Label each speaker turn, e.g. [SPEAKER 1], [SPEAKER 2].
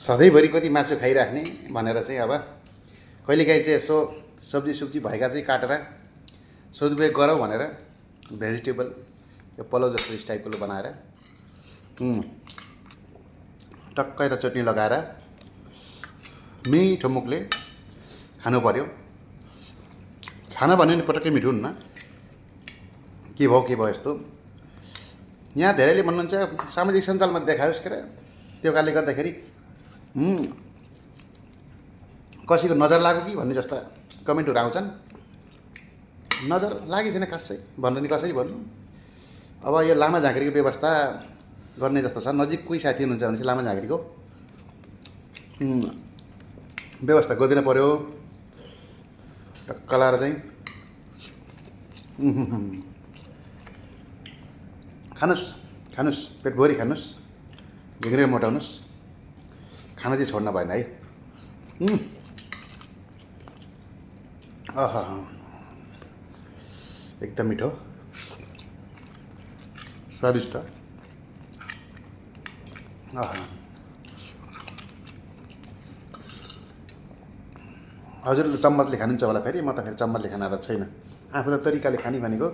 [SPEAKER 1] सधैँभरि कति मासु खाइराख्ने भनेर चाहिँ अब कहिलेकाहीँ चाहिँ यसो सब्जी भएका चाहिँ काटेर सदुपयोग गरौँ भनेर भेजिटेबल यो पलाउ जस्तो इस टाइपको बनाएर टक्कै त चटनी लगाएर मिठो मुखले खानु पर्यो। खाना भन्यो नि पटक्कै मिठो हुन्न, के भयो यस्तो। यहाँ धेरैले भन्नुहुन्छ सामाजिक सञ्जालमा देखायोस् के त्यो कारणले गर्दाखेरि कसैको नजर लाग्यो कि भन्ने जस्ता कमेन्टहरू आउँछन्। नजर लागेको छैन खासै भन्नु नि कसरी भन्नु। अब यो लामा झाँक्रीको व्यवस्था गर्ने जस्तो छ, नजिक कोही साथी हुनुहुन्छ भने चाहिँ लामा झाँक्रीको व्यवस्था गरिदिनु पर्यो टक्क लाएर चाहिँ। खानुस् पेटभरि खानुस्, घिग्रे मोटाउनुस्, खाना चाहिँ छोड्न भएन है। आहा एकदम मिठो स्वादिष्ट। आहा हजुरले चम्मचले खानुहुन्छ होला फेरि, म त फेरि चम्मचले खान आदत छैन। आफू त तरिकाले खाने भनेको